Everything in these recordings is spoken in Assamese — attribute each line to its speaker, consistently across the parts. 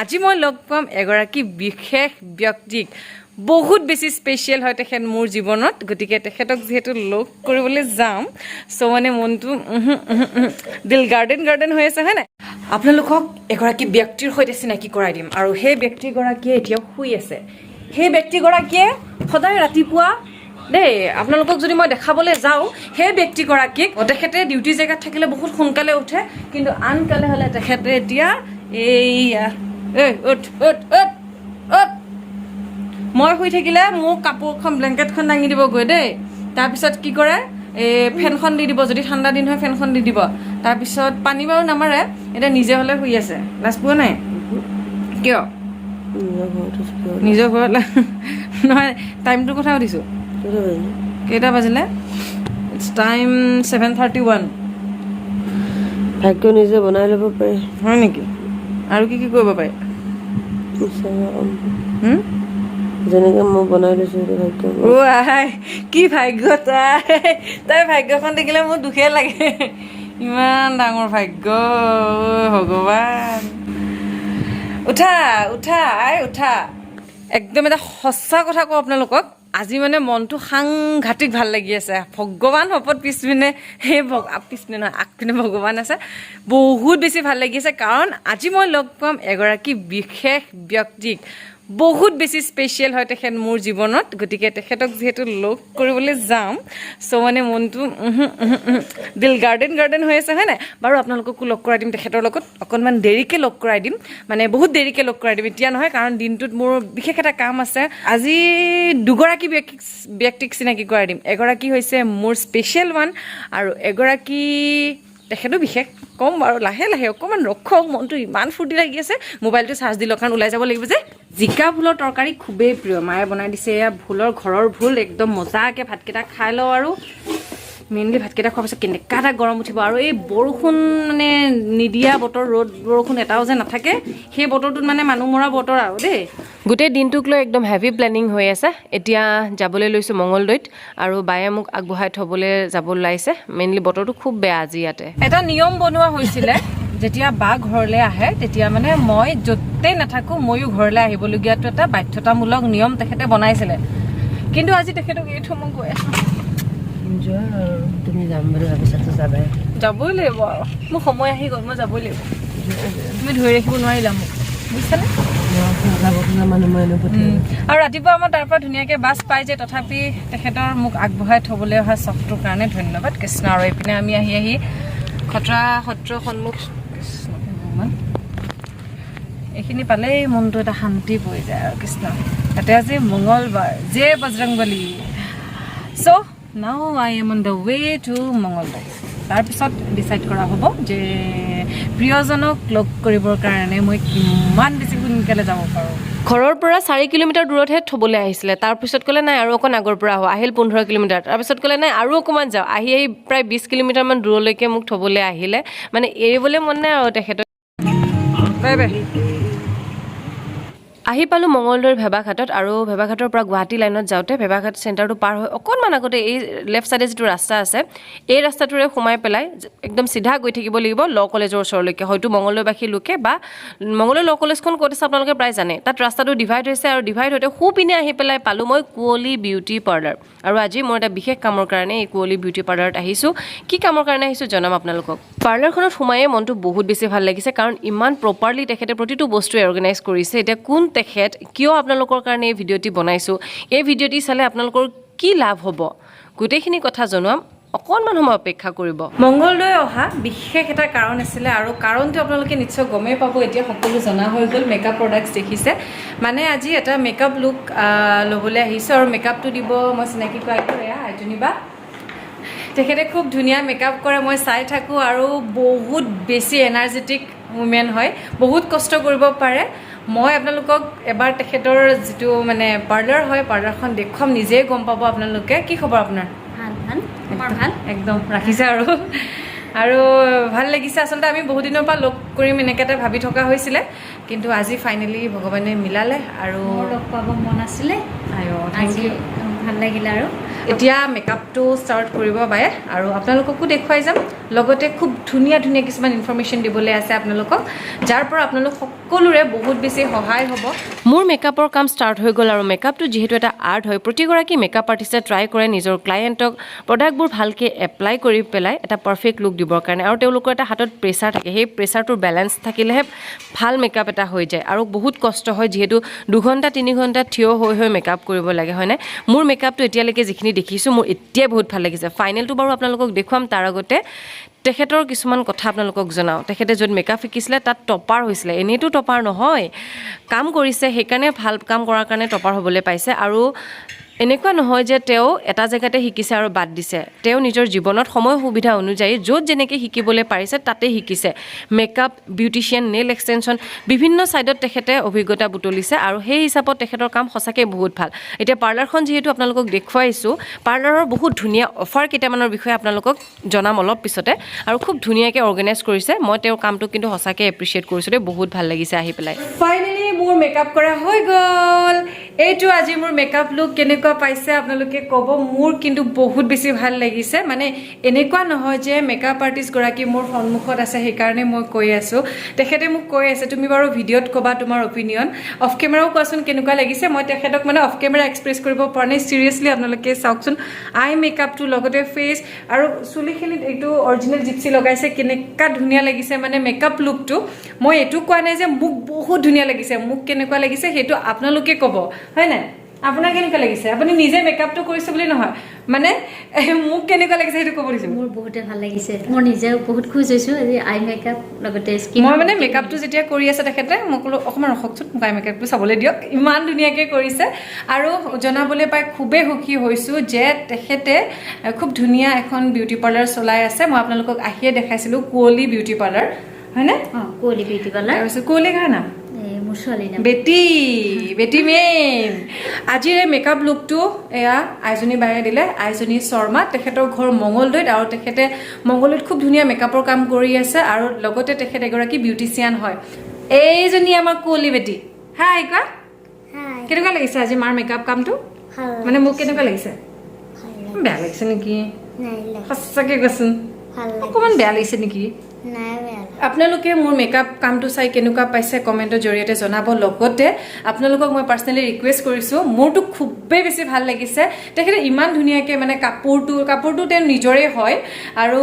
Speaker 1: আজি মই লগ পাম এগৰাকী বিশেষ ব্যক্তিক। বহুত বেছি স্পেচিয়েল হয় তেখেত মোৰ জীৱনত। গতিকে তেখেতক যিহেতু লগ কৰিবলৈ যাম, চ' মানে মনটো উহু, উহু, উহু, দিল গাৰ্ডেন গাৰ্ডেন হৈ আছে, হয় নাই? আপোনালোকক এগৰাকী ব্যক্তিৰ সৈতে চিনাকি কৰাই দিম আৰু সেই ব্যক্তিগৰাকীয়ে এতিয়াও শুই আছে। সেই ব্যক্তিগৰাকীয়ে সদায় ৰাতিপুৱা দেই, আপোনালোকক যদি মই দেখাবলৈ যাওঁ সেই ব্যক্তিগৰাকীক, তেখেতে ডিউটি জেগাত থাকিলে বহুত সোনকালে উঠে, কিন্তু আনকালে হ'লে তেখেতে এতিয়া এইয়া, এই উঠ উঠ উঠ উঠ। মই শুই থাকিলে মোক কাপোৰখন, ব্লেংকেটখন দাঙি দিবগৈ দেই। তাৰপিছত কি কৰে? এই ফেনখন দি দিব। যদি ঠাণ্ডা দিন হয়, ফেনখন দি দিব। তাৰপিছত পানী বাৰু নামাৰে। এতিয়া নিজে হ'লে শুই আছে। লাজ পোৱা নাই? কিয়?
Speaker 2: নিজৰ ঘৰত আছো, কিয়?
Speaker 1: নিজৰ ঘৰত নহয়, টাইমটোৰ কথা সুধিছোঁ।
Speaker 2: কেইটা বাজিলে?
Speaker 1: কেইটা বাজিলে? It's time 7:31.
Speaker 2: ভাগ্য নিজে বনাই ল'ব পাৰে।
Speaker 1: হয় নেকি? আৰু কি কি কৰিব পাৰি? হুম?
Speaker 2: যেনেকে মই বনাই লৈছো সেইটো ভাগ্য।
Speaker 1: অ' আই, কি ভাগ্য তাই! তাইৰ ভাগ্যখন দেখিলে মোৰ দুখেই লাগে। ইমান ডাঙৰ ভাগ্য, অ' ভগৱান! উঠা, উঠা আই, উঠা। একদম এটা সঁচা কথা কওঁ আপোনালোকক, আজি মানে মনটো সাংঘাতিক ভাল লাগি আছে। ভগৱান শপত, পিছপিনে সেই পিছপিনে নহয়, আগপিনে ভগৱান আছে। বহুত বেছি ভাল লাগি আছে, কাৰণ আজি মই লগ পাম এগৰাকী বিশেষ ব্যক্তিক। বহুত বেছি স্পেচিয়েল হয় তেখেত মোৰ জীৱনত। গতিকে তেখেতক যিহেতু লগ কৰিবলৈ যাম, চ' মানে মনটো উহু, উহু, উহু, দিল গাৰ্ডেন গাৰ্ডেন হৈ আছে, হয় নাই বাৰু? আপোনালোককো লগ কৰাই দিম তেখেতৰ লগত। অকণমান দেৰিকৈ লগ কৰাই দিম, মানে বহুত দেৰিকৈ লগ কৰাই দিম, এতিয়া নহয়, কাৰণ দিনটোত মোৰ বিশেষ এটা কাম আছে। আজি দুগৰাকী ব্যক্তিক চিনাকি কৰাই দিম। এগৰাকী হৈছে মোৰ স্পেচিয়েল ওৱান আৰু এগৰাকী তেখেতো বিশেষ। ক'ম বাৰু লাহে লাহে, অকণমান ৰখক। মনটো ইমান ফূৰ্তি লাগি আছে। মোবাইলটো চাৰ্জ দি লওঁ, কাৰণ ওলাই যাব লাগিব যে। জিকা ভোলৰ তৰকাৰী খুবেই প্ৰিয়, মায়ে বনাই দিছে। এয়া ভোলৰ, ঘৰৰ ভোল। একদম মজাকৈ ভাতকেইটা খাই লওঁ। আৰু মেইনলি ভাতকেইটা খোৱাৰ পিছত কেনেকুৱা এটা গৰম উঠিব। আৰু এই বৰষুণ মানে নিদিয়া বতৰ, ৰ'দ বৰষুণ এটাও যে নাথাকে, সেই বতৰটোত মানে মানুহ মৰা বতৰ আৰু দেই। গোটেই দিনটোক লৈ একদম হেভি প্লেনিং হৈ আছে। এতিয়া যাবলৈ লৈছোঁ মঙলদৈত আৰু বায়ে মোক আগবঢ়াই থ'বলৈ যাব ওলাইছে। মেইনলি বতৰটো খুব বেয়া আজি ইয়াতে। এটা নিয়ম বনোৱা হৈছিলে, যেতিয়া বা ঘৰলৈ আহে তেতিয়া মানে মই য'তেই নাথাকোঁ, ময়ো ঘৰলৈ আহিবলগীয়াটো এটা বাধ্যতামূলক নিয়ম তেখেতে বনাইছিলে। কিন্তু আজি তেখেতক এৰি থৈ মই গৈ আছোঁ।
Speaker 2: যোৱা আৰু, তুমি যাম বুলি ভাবিছাতো যাবাই।
Speaker 1: যাবই লাগিব আৰু। মোৰ সময় আহি গ'ল, মই যাবই লাগিব। তুমি ধৰি ৰাখিব নোৱাৰিলা মোক, বুজিছানে?
Speaker 2: যাব খোজা মানুহ মই এনেও পঠিয়াম।
Speaker 1: আৰু ৰাতিপুৱা মই তাৰ পৰা ধুনীয়াকৈ বাছ পাই যায়। তথাপি তেখেতৰ মোক আগবঢ়াই থ'বলৈ অহা চখটোৰ কাৰণে ধন্যবাদ, কৃষ্ণ। আৰু এইপিনে আমি আহি আহি খটৰা সত্ৰ সন্মুখ। কৃষ্ণ ভগৱান, এইখিনি পালেই মনটো এটা শান্তি পৰি যায় আৰু। কৃষ্ণ, তাতে আজি মঙলবাৰ। জয় Bajrangbali. So now I am on the way to Mangaldai. তাৰপিছত ডিচাইড কৰা হ'ব যে প্ৰিয়জনক লগ কৰিবৰ কাৰণে মই কিমান বেছি সোনকালে যাব পাৰোঁ। ঘৰৰ পৰা 4 কিলোমিটাৰ দূৰতহে থ'বলৈ আহিছিলে। তাৰপিছত ক'লে, নাই, আৰু অকণ আগৰ পৰা আহোঁ। আহিল 15 কিলোমিটাৰ। তাৰপিছত ক'লে, নাই, আৰু অকণমান যাওঁ। আহি আহি প্ৰায় 20 কিলোমিটাৰমান দূৰলৈকে মোক থ'বলৈ আহিলে। মানে এৰিবলৈ মন নাই আৰু তেখেতৰ। Bye bye. আহি পালোঁ মঙলদৈৰ ভেবাঘাটত। আৰু ভেবাঘাটৰ পৰা গুৱাহাটী লাইনত যাওঁতে ভেবাঘাট চেণ্টাৰটো পাৰ হৈ অকণমান আগতে এই লেফ্ট ছাইডে যিটো ৰাস্তা আছে, এই ৰাস্তাটোৰে সোমাই পেলাই একদম চিধা গৈ থাকিব লাগিব ল' কলেজৰ ওচৰলৈকে। হয়তো মঙলদৈবাসী লোকে বা মঙলদৈ ল' কলেজখন ক'ত আছে আপোনালোকে প্ৰায় জানে। তাত ৰাস্তাটো ডিভাইড হৈছে আৰু ডিভাইড হওঁতে সোঁপিনে আহি পেলাই পালোঁ মই কুঁৱলী বিউটি পাৰ্লাৰ। আৰু আজি মই এটা বিশেষ কামৰ কাৰণে এই কুঁৱলী বিউটি পাৰ্লাৰত আহিছোঁ। কি কামৰ কাৰণে আহিছোঁ জনাম আপোনালোকক। পাৰ্লাৰখনত সোমায়ে মনটো বহুত বেছি ভাল লাগিছে, কাৰণ ইমান প্ৰপাৰলি তেখেতে প্ৰতিটো বস্তুৱে অৰ্গেনাইজ কৰিছে। এতিয়া কোন তেখেত, কিয় আপোনালোকৰ কাৰণে এই ভিডিঅ'টি বনাইছোঁ, এই ভিডিঅ'টি চালে আপোনালোকৰ কি লাভ হ'ব, গোটেইখিনি কথা জনোৱাম। অকণমান সময় অপেক্ষা কৰিব। মংগলদৈ অহা বিশেষ এটা কাৰণ আছিলে আৰু কাৰণটো আপোনালোকে নিশ্চয় গমেই পাব। এতিয়া সকলো জনা হৈ গ'ল, মেকআপ প্ৰডাক্টছ দেখিছে। মানে আজি এটা মেকআপ লুক ল'বলৈ আহিছোঁ আৰু মেকআপটো দিব মই চিনাকি কৰাই দিওঁ, এয়া আইজনী বা। তেখেতে খুব ধুনীয়া মেকআপ কৰে, মই চাই থাকোঁ। আৰু বহুত বেছি এনাৰ্জেটিক উমেন হয়, বহুত কষ্ট কৰিব পাৰে। মই আপোনালোকক এবাৰ তেখেতৰ যিটো মানে পাৰ্লাৰ হয়, পাৰ্লাৰখন দেখুৱাম, নিজেই গম পাব আপোনালোকে। কি খবৰ আপোনাৰ?
Speaker 3: ভাল ভাল, তোমাৰ ভাল?
Speaker 1: একদম ৰাখিছে আৰু আৰু ভাল লাগিছে। আচলতে আমি বহুত দিনৰ পৰা লগ কৰিম এনেকৈ এটা ভাবি থকা হৈছিলে, কিন্তু আজি ফাইনেলি ভগৱানে মিলালে আৰু
Speaker 3: মোৰ লগ পাব মন আছিলে।
Speaker 1: আইঅ, thank
Speaker 3: আজি
Speaker 1: ইউ।
Speaker 3: ভাল লাগিলে আৰু।
Speaker 1: এতিয়া মেকআপটো ষ্টাৰ্ট কৰিব বায়ে আৰু আপোনালোককো দেখুৱাই যাম। লগতে খুব ধুনীয়া ধুনীয়া কিছুমান ইনফৰ্মেশ্যন দিবলৈ আছে আপোনালোকক, যাৰ পৰা আপোনালোক সকলোৰে বহুত বেছি সহায় হ'ব।
Speaker 4: মোৰ মেকআপৰ কাম ষ্টাৰ্ট হৈ গ'ল আৰু মেকআপটো যিহেতু এটা আৰ্ট হয়, প্ৰতিগৰাকী মেকআপ আৰ্টিষ্টে ট্ৰাই কৰে নিজৰ ক্লায়েণ্টক প্ৰডাক্টবোৰ ভালকৈ এপ্লাই কৰি পেলাই এটা পাৰফেক্ট লুক দিবৰ কাৰণে। আৰু তেওঁলোকৰ এটা হাতত প্ৰেছাৰ থাকে, সেই প্ৰেছাৰটোৰ বেলেঞ্চ থাকিলেহে ভাল মেকআপ এটা হৈ যায়। আৰু বহুত কষ্ট হয়, যিহেতু 2 ঘণ্টা 3 ঘণ্টা থিয় হৈ হৈ মেকআপ কৰিব লাগে, হয়নে? মোৰ মেকআপটো এতিয়ালৈকে যিখিনি দেখিছোঁ, মোৰ এতিয়াই বহুত ভাল লাগিছে। ফাইনেলটো বাৰু আপোনালোকক দেখুৱাম, তাৰ আগতে তেখেতৰ কিছুমান কথা আপোনালোকক জনাওঁ। তেখেতে য'ত মেকআপ শিকিছিলে তাত টপাৰ হৈছিলে। এনেইতো টপাৰ নহয়, কাম কৰিছে, সেইকাৰণে ভাল কাম কৰাৰ কাৰণে টপাৰ হ'বলৈ পাইছে। আৰু এনেকুৱা নহয় যে তেওঁ এটা জেগাতে শিকিছে আৰু বাদ দিছে। তেওঁ নিজৰ জীৱনত সময় সুবিধা অনুযায়ী য'ত যেনেকৈ শিকিবলৈ পাৰিছে তাতেই শিকিছে। মেকআপ, বিউটিচিয়ান, নেইল এক্সটেনশ্যন, বিভিন্ন ছাইডত তেখেতে অভিজ্ঞতা বুটলিছে আৰু সেই হিচাপত তেখেতৰ কাম সঁচাকৈ বহুত ভাল। এতিয়া পাৰ্লাৰখন যিহেতু আপোনালোকক দেখুৱাইছোঁ, পাৰ্লাৰৰ বহুত ধুনীয়া অফাৰ কেইটামানৰ বিষয়ে আপোনালোকক জনাম অলপ পিছতে। আৰু খুব ধুনীয়াকৈ অৰ্গেনাইজ কৰিছে। মই তেওঁৰ কামটো কিন্তু সঁচাকৈ এপ্ৰিচিয়েট কৰিছোঁ দেই। বহুত ভাল লাগিছে আহি পেলাই।
Speaker 1: ফাইনেলি মোৰ মেকআপ কৰা হৈ গ'ল। এইটো আজি মোৰ মেকআপ লুক, কেনেকুৱা পাইছে আপোনালোকে ক'ব। মোৰ কিন্তু বহুত বেছি ভাল লাগিছে। মানে এনেকুৱা নহয় যে মেকআপ আৰ্টিষ্টগৰাকী মোৰ সন্মুখত আছে সেইকাৰণে মই কৈ আছোঁ। তেখেতে মোক কৈ আছে, তুমি বাৰু ভিডিঅ'ত ক'বা তোমাৰ অপিনিয়ন, অফ কেমেৰাও কোৱাচোন কেনেকুৱা লাগিছে। মই তেখেতক মানে অফ কেমেৰা এক্সপ্ৰেছ কৰিব পৰা নাই। চিৰিয়াছলি আপোনালোকে চাওকচোন, আই মেকআপটো, লগতে ফেচ আৰু চুলিখিনিত এইটো অৰিজিনেল জিপচি লগাইছে, কেনেকুৱা ধুনীয়া লাগিছে মানে মেকআপ লুকটো। মই এইটো কোৱা নাই যে মোক বহুত ধুনীয়া লাগিছে। মোক কেনেকুৱা লাগিছে সেইটো আপোনালোকে ক'ব, হয় নাই? আপোনাৰ কেনেকুৱা লাগিছে? আপুনি নিজে মেকআপটো কৰিছে বুলি নহয়, মানে মোক কেনেকুৱা লাগিছে সেইটো ক'ব দিছোঁ।
Speaker 3: মোৰ বহুতে ভাল লাগিছে। মই নিজেও বহুত খুচ হৈছোঁ আজি আই মেকআপ লগতে স্কিন।
Speaker 1: মই মানে মেকআপটো যেতিয়া কৰি আছে তেখেতে, মই ক'লো, অকণমান ৰখকচোন, মোক আই মেকআপটো চাবলৈ দিয়ক। ইমান ধুনীয়াকৈ কৰিছে। আৰু জনাবলৈ পাই খুবেই সুখী হৈছোঁ যে তেখেতে খুব ধুনীয়া এখন বিউটি পাৰ্লাৰ চলাই আছে। মই আপোনালোকক আহিয়ে দেখাইছিলোঁ, কুঁৱলী বিউটি পাৰ্লাৰ, হয়নে?
Speaker 3: অঁ, কুঁৱলী বিউটি পাৰ্লাৰ।
Speaker 1: তাৰপিছত কুঁৱলী কাৰ নাম?
Speaker 3: এই মোৰ ছোৱালীৰ নাম।
Speaker 1: বেটি, বেটি মেইন। আজিৰ এই মেকআপ লুকটো এয়া আইজনী বায়ে দিলে, আইজনী শৰ্মা। তেখেতৰ ঘৰ মঙলদৈত আৰু তেখেতে মঙলদৈত খুব ধুনীয়া মেকআপৰ কাম কৰি আছে আৰু লগতে তেখেত এগৰাকী বিউটিচিয়ান হয়। এইজনী আমাৰ কুঁৱলী বেটি। হাই কোৱা। কেনেকুৱা লাগিছে আজি মাৰ মেকআপ কামটো? মানে মোক কেনেকুৱা লাগিছে? বেয়া লাগিছে নেকি? সঁচাকে কোৱাচোন, অকণমান বেয়া লাগিছে নেকি? আপোনালোকে মোৰ মেকআপ কামটো চাই কেনেকুৱা পাইছে কমেণ্টৰ জৰিয়তে জনাব। লগতে আপোনালোকক মই পাৰ্চনেলি ৰিকুৱেষ্ট কৰিছোঁ, মোৰতো খুবেই বেছি ভাল লাগিছে। তেখেতে ইমান ধুনীয়াকৈ মানে কাপোৰটো তেওঁ নিজৰে হয় আৰু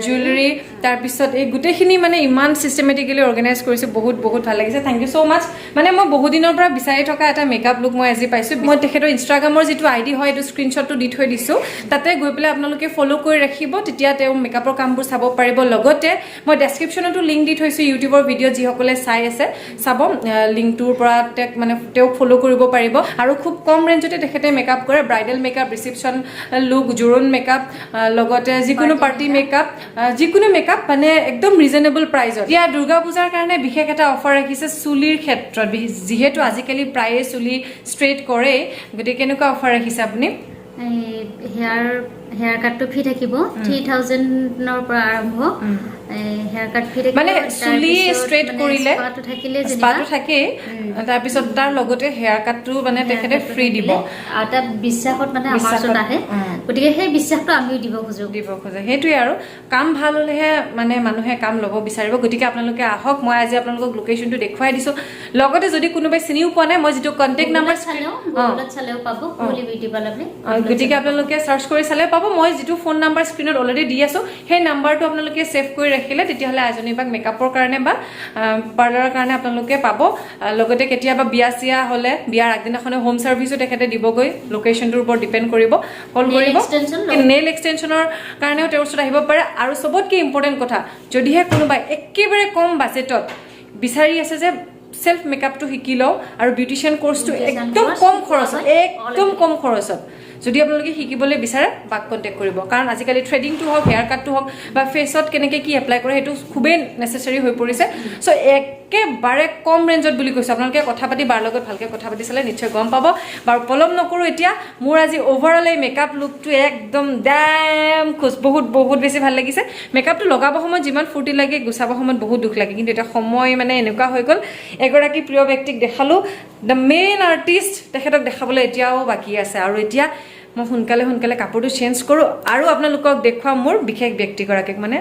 Speaker 1: জুৱেলাৰী, তাৰপিছত এই গোটেইখিনি মানে ইমান চিষ্টেমেটিকেলি অৰ্গেনাইজ কৰিছে। বহুত বহুত ভাল লাগিছে। Thank you so much। মানে মই বহুত দিনৰ পৰা বিচাৰি থকা এটা মেকআপ লুক মই আজি পাইছোঁ। মই তেখেতৰ ইনষ্টাগ্ৰামৰ যিটো আই ডি হয়, এইটো স্ক্ৰীনশ্বটটো দি থৈ দিছোঁ। তাতে গৈ পেলাই আপোনালোকে ফ'ল' কৰি ৰাখিব, তেতিয়া তেওঁ মেকআপৰ কামবোৰ চাব পাৰিব। লগতে মই ডেছক্ৰিপশ্যনতো লিংক দি থৈছোঁ। ইউটিউবৰ ভিডিঅ' যিসকলে চাই আছে চাব, লিংকটোৰ পৰা তেওঁক মানে তেওঁক ফ'ল' কৰিব পাৰিব। আৰু খুব কম ৰেঞ্জতে তেখেতে মেকআপ কৰে। ব্ৰাইডেল মেকআপ, ৰিচিপশ্যন লুক, জোৰোণ মেকআপ, লগতে যিকোনো পাৰ্টি মেকআপ, যিকোনো মেকআপ মানে একদম ৰিজনেবল প্ৰাইজত। এতিয়া দুৰ্গা পূজাৰ কাৰণে বিশেষ এটা অফাৰ ৰাখিছে চুলিৰ ক্ষেত্ৰত। যিহেতু আজিকালি প্ৰায়ে চুলি ষ্ট্ৰেইট কৰেই, গতিকে কেনেকুৱা অফাৰ ৰাখিছে আপুনি?
Speaker 3: এই হেয়াৰ কাটটো ফ্ৰী থাকিব, 3000ৰ পৰা আৰম্ভ হেয়াৰ কাট ফ্ৰী থাকিব।
Speaker 1: মানে চুলি
Speaker 3: তাৰপিছত
Speaker 1: ষ্ট্ৰেইট
Speaker 3: মানে
Speaker 1: কৰিলে
Speaker 3: স্পাটো থাকিলে যেনিবা
Speaker 1: স্পাটো থাকেই, তাৰপিছত তাৰ লগতে হেয়াৰ কাটটো মানে তেখেতে
Speaker 3: hair cut টো
Speaker 1: ফ্ৰী দিব।
Speaker 3: থাকিলে আৰু এটা বিশ্বাসত মানে আমাৰ
Speaker 1: বিশ্বাসত,
Speaker 3: ওচৰত আহে, গতিকে সেই বিশ্বাসটো আমিও দিব খোজো।
Speaker 1: দিব খোজে, সেইটোৱে। আৰু কাম ভাল হ'লেহে মানে মানুহে কাম ল'ব বিচাৰিব। গতিকে আপোনালোকে আহক। মই আজি আপোনালোকক লোকেশ্যনটো দেখুৱাই দিছোঁ। লগতে যদি কোনোবাই চিনিও পোৱা নাই, মই যিটো কণ্টেক্ট নাম্বাৰ
Speaker 3: চালেও, গুগলত চালেও পাব কুঁৱলী বিউটি পাৰ্লাৰ বুলি।
Speaker 1: গতিকে আপোনালোকে চাৰ্চ কৰি চালে পাব। মই যিটো ফোন নাম্বাৰ স্ক্ৰীণত অলৰেডি দি আছোঁ, সেই নাম্বাৰটো আপোনালোকে ছেভ কৰি ৰাখিলে তেতিয়াহ'লে আইজনী বাক মেকআপৰ কাৰণে বা পাৰ্লাৰৰ কাৰণে আপোনালোকে পাব। লগতে কেতিয়াবা বিয়া চিয়া হ'লে বিয়াৰ আগদিনাখনে হোম ছাৰ্ভিচো তেখেতে দিবগৈ। লোকেশ্যনটোৰ ওপৰত ডিপেণ্ড কৰিব, কল
Speaker 3: Nail
Speaker 1: কৰিব।
Speaker 3: extension।
Speaker 1: নেইল এক্সটেনশ্যনৰ কাৰণেও তেওঁৰ ওচৰত আহিব পাৰে। আৰু চবতকৈ ইম্পৰ্টেণ্ট কথা, যদিহে কোনোবাই একেবাৰে কম বাজেটত বিচাৰি আছে যে চেল্ফ মেকআপটো শিকি লওঁ আৰু বিউটিচিয়ান কৰ্চটো
Speaker 3: Beautician
Speaker 1: একদম
Speaker 3: course
Speaker 1: কম খৰচত,
Speaker 3: হয়,
Speaker 1: একদম কম খৰচত যদি আপোনালোকে শিকিবলৈ বিচাৰে, বাক কণ্টেক্ট কৰিব। কাৰণ আজিকালি থ্ৰেডিংটো হওক, হেয়াৰ কাটটো হওক বা ফেচত কেনেকৈ কি এপ্লাই কৰে, সেইটো খুবেই নেচেচাৰী হৈ পৰিছে। চ' একেবাৰে কম ৰেঞ্জত বুলি কৈছোঁ। আপোনালোকে কথা পাতি, বাৰ লগত ভালকৈ কথা পাতি চালে নিশ্চয় গম পাব। বাৰু, পলম নকৰোঁ এতিয়া। মোৰ আজি অভাৰঅল এই মেকআপ লুকটো একদম ডেম খুচ, বহুত বহুত বেছি ভাল লাগিছে। মেকআপটো লগাব সময়ত যিমান ফূৰ্তি লাগে, গুচাব সময়ত বহুত দুখ লাগে। কিন্তু এতিয়া সময় মানে এনেকুৱা হৈ গ'ল, এগৰাকী প্ৰিয় ব্যক্তিক দেখালোঁ, the main artist, তেখেতক দেখাবলৈ এতিয়াও বাকী আছে। আৰু এতিয়া মই সোনকালে সোনকালে কাপোৰটো চেঞ্জ কৰোঁ আৰু আপোনালোকক দেখুৱাম মোৰ বিশেষ ব্যক্তিগৰাকীক, মানে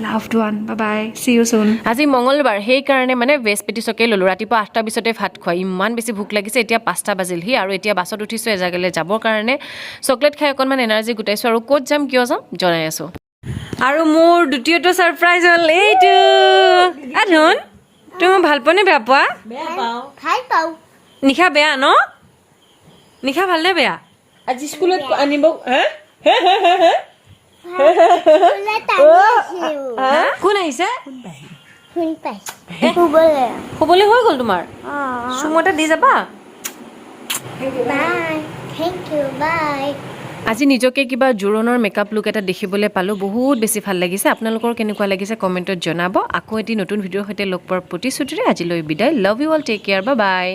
Speaker 1: loved one. Bye bye, see you soon.
Speaker 4: আজি মঙলবাৰ, সেইকাৰণে মানে ভেজ পেটিছকে ল'লোঁ। ৰাতিপুৱা 8টা পিছতে ভাত খোৱা, ইমান বেছি ভোক লাগিছে। এতিয়া 5টা বাজিলহি আৰু এতিয়া বাছত উঠিছোঁ এজেগালৈ যাবৰ কাৰণে। চকলেট খাই অকণমান এনাৰ্জি গোটাইছোঁ আৰু ক'ত যাম, কিয় যাম জনাই আছোঁ।
Speaker 1: আৰু মোৰ দ্বিতীয়টো ছাৰপ্ৰাইজ হ'ল এইটো। আধুন, তুমি মোক ভাল পোৱা নে বেয়া পোৱা?
Speaker 5: ভাল পাওঁ।
Speaker 1: নিশা বেয়া ন? নিশা ভালনে বেয়া?
Speaker 2: আজি স্কুলত আনিব হা।
Speaker 5: স্কুলত আনিছিলো।
Speaker 1: কোন আহিছে?
Speaker 5: শুনি পাইছো শুবলৈ।
Speaker 1: শুবলৈ হৈ গ'ল তোমাৰ? চুমতে দি যাবা।
Speaker 5: বাই, thank U, বাই।
Speaker 4: আজি নিজকে কিবা জোৰোণৰ মেকআপ লুক এটা দেখিবলৈ পালোঁ, বহুত বেছি ভাল লাগিছে। আপোনালোকৰ কেনেকুৱা লাগিছে কমেণ্টত জনাব। আকৌ এটি নতুন ভিডিঅ'ৰ সৈতে লগ পোৱাৰ প্ৰতিশ্ৰুতিৰে আজিলৈ বিদায়। Love you all, take care, bye bye.